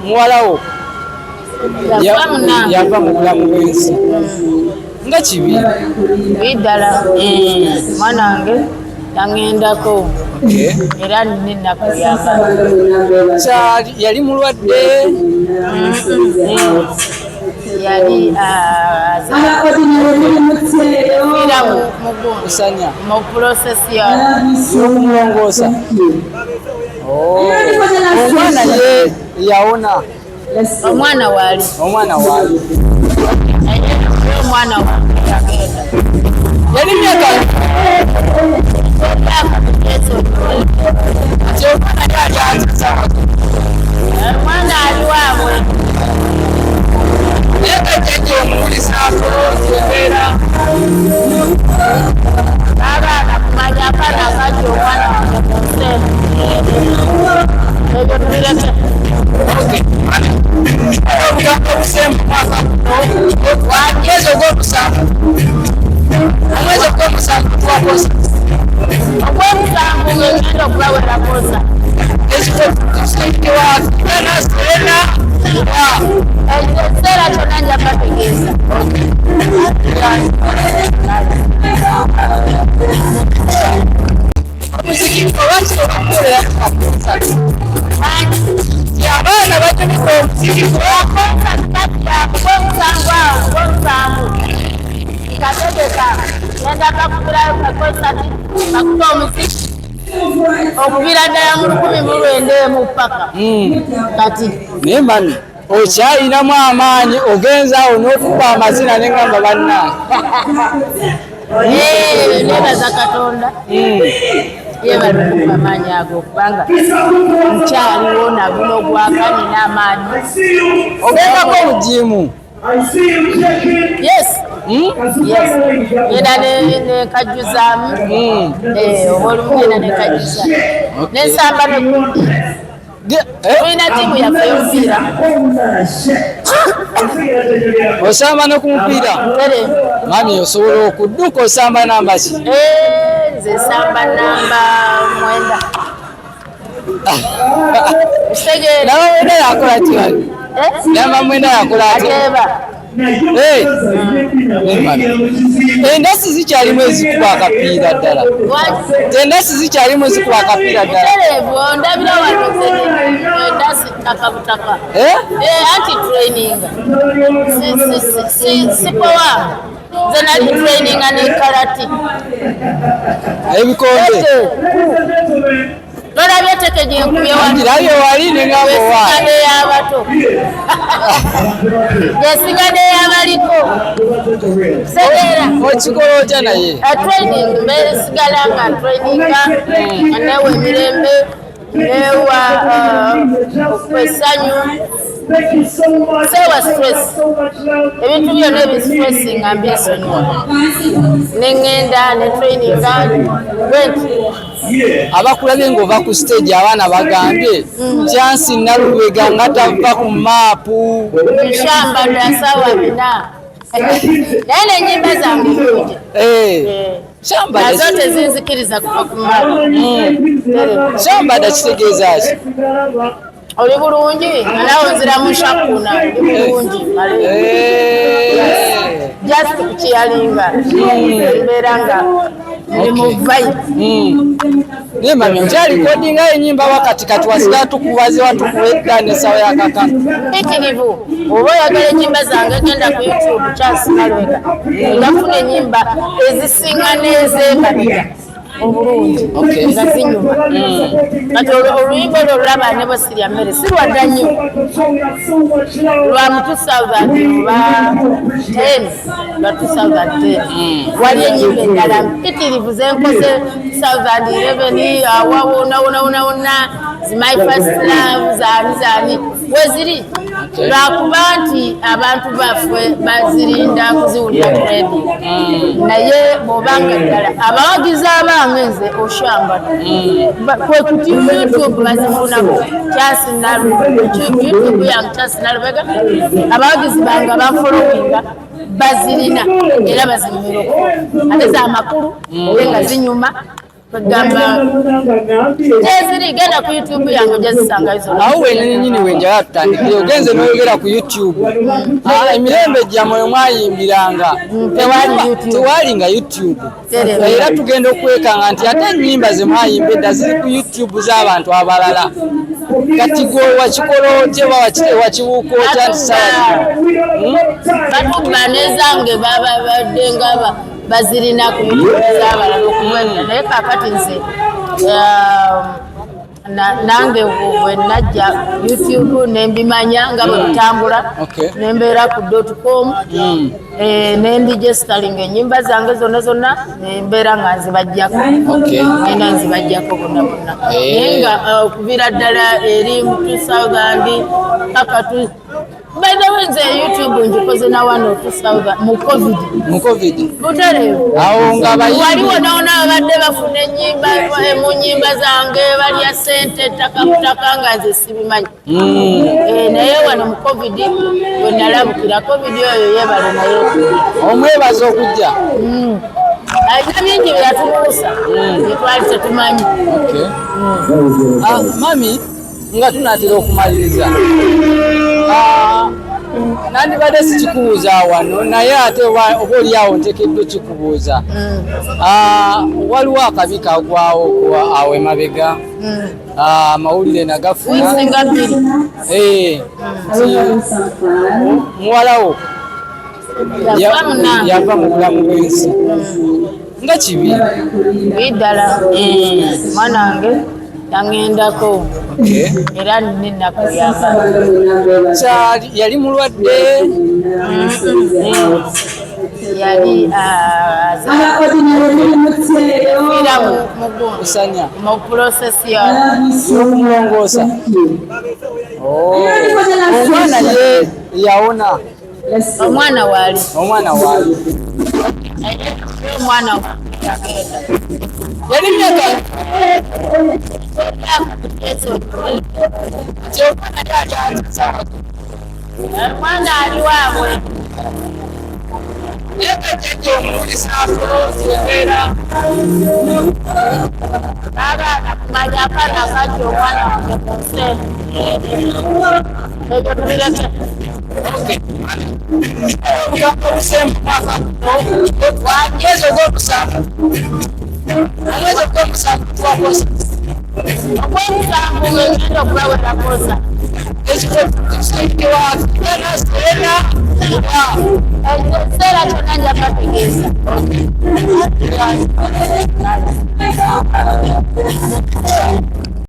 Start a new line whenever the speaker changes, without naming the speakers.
Muwalawo yava mu bulamu bw'ensi nga kibi.
Ddala, mwana wange yaŋŋendako era nina ennaku yamaanyi.
Yali mulwadde?
Yali afiira
kusanya
mu process
y'okumulongoosa. Omwana ye yawona?
Omwana waali.
Omwana waali.
Omwana wange yagenda.
Yali myaka ati omwana yali atisa?
Omwana ali waabwe.
Naye kajjajja omuwulizaako embeera?
Abaana kumanya akaana akajja omwana wange mu nsi eno, ebyo tubireke.
Obugambo obusemba omwaka guno, mwezi ogwomusanvu, omwezi ogwomusanvu twakoze.
Ogwomusanvu ngegenda okubawera kosa.
Ekifo Serena.
Ekiseera kyonna nja bategeeza.
Omuziki olwaki obakukolera? Abaana batumika omuziki.
Ogwomusanvu awo, ogwomusanvu nkategeka ngenda bakubirayo kakonsati, bakuba omuziki okubira ddala mu 1900 paka kati.
Naye mami, okyalinamu amaanyi, ogenza awo n'okuba amazina neŋŋamba bannange.
Nebaza Katonda, yebale okuba amaanyi ago, kubanga nkyaliwo naguno gwaka, nina amaanyi.
Ogendako mu gym?
Yes, ngenda nenkajjuzaamu, oba olumu genda nenkajjuza nensamba. Tulina ttiimu yaffe y'omupiira.
Osamba ne ku mupiira? Mami, osobola okudduka? Osamba namba ki?
Nze nsamba namba 9. Kitegeera?
Namba 9 yakola ki? Namba 9 yakola ki?
Ateeba.
Endasi zikyalimu ezikuba akapiira ddala? Endasi zikyalimu ezikuba akapiira ddala?
Butereevu, ondabira wano nze endasi ttaka butaka.
Eh?
Anti training sipowa, nze nali traininga ne karate.
Ebikonde?
Tolabye teke gyenkubye wano?
Ngirabye wali nengamba wa.
Gyesinga n'ey'abato, gyesinga n'eyabaliko, segeera.
Okikola otya naye?
Training, mbesigala nga traininga, nga newa emirembe, newa essanyu, sewa stress, ebintu byonna ebistress nga mbyesonyiwa, neŋŋenda ne traininga bwenti.
Abakulabye ng'ova ku stage, abaana bagambye Chance Nalubega nga tava ku maapu.
Nshamba lya sawa 4, naye nenyimba zange nungi.
Shambada.
Nazo tezinzikiriza kuva ku maapu.
Shambada kitegeeza ki?
Oli bulungi? Nga nawe nziramu shakuna, ndi bulungi. Just kukiyalinga mbeera nga ndi mu vibe.
Naye mami, okyalikodingayo enyimba wakati kati wasigala tukubaze watukuba edda nesawa yakakano?
Mpitirivu. Oba oyagala enyimba zange, genda ku YouTube, Chance Nalubega, ojja kufuna enyimba ezisinga n'ezemabega obulungi nga zinyuma. Kati oluyimba olwo olulaba ne bwe sirya mmere, si lwadda nnyo, lwa mu 2000 oba 10, lwa 2010. Wali enyimba endala mpitirivu zenkoze 2011 awa wona wona wona wona, zi My First Love, zaani zaani, weziri, lwakuba nti abantu baffe bazirinda kuziwulira ku radio. Naye bw'obanga ddala abawagizi abange nze oshamba kwe kuti YouTube bazifunako, Chance YouTube yange Chance Nalubega, abawagizi bange abafollowinga bazirina era bazinyumirako, ate zamakulu ate nga zinyuma. Kwegamba gyeziri, genda ku YouTube yange ojja zonna.
Awo wenyini nyini wenjagala tutandikire, ogenze n'oyogera ku YouTube. Emirembe gyammwe mwayimbiranga
Tewali YouTube.
Tewalinga YouTube.
Terera.
Era tugenda okwekanga nti ate ennyimba ze mwayimba edda ziri ku YouTube z'abantu abalala. Kati gwe wakikola otya oba wakibuuka otya nti sawa
Batubba n'ezange babadde nga bazirina ku YouTube z'abalala okuwenda, naye kakati nze nange bwe najja YouTube nembimanya nga bwe bitambula, nembeera ku .com, nendigestalinga ennyimba zange zonna zonna, nembeera nga nzibajjako, ngenda nzibajjako bonna bonna. Naye nga okuvira ddala eri mu 2000 paka tu, by the way, nze YouTube ngikoze na wano 2000 mu COVID.
Mu COVID.
Butereevu.
Awo nga abayimbi
Waliwo nawona babadde bafuna ennyimba mu nnyimba zange, balya sente ttaka kutaka, nga nze sibimanyi. Naye wano mu COVID we nalabukira. COVID oyo yeebale naye okujja.
Omwebaza okujja.
Alina bingi bye yatubuusa bye twali tetumanyi.
Okay. Mami, nga tunatera okumaliriza, nandibadde sikikubuuza wano, naye ate oba oliawo nteekeddwa okikubuuza. Waliwo akabi kagwawo awo emabega. Amawulire nagafuna
Wiiki nga 2.
Nti muwalawo
Yafa munange.
Yava mu bulamu bw'ensi, nga kibi.
Ddala, mwana wange yaŋŋendako. Era nina ennaku y'amaanyi.
Yali mulwadde?
Yali afiira mu
Kusanya.
Mu process ya
Y'okumulongoosa. Oh. Omwana ye yawona?
Omwana waali.
Omwana waali.
Omwana yagenda.
Yali myaka
Omwana ali waabwe. Baagaana kumanya akaana akajja omwana wange mu nsi eno. Ebyo tubireke.
Mwezi ogwomusanvu, omwezi ogwomusanvu twakosa.
Ogwomusanvu ngenda okubawera kosa. Ekiseera kyonna nja bategeeza.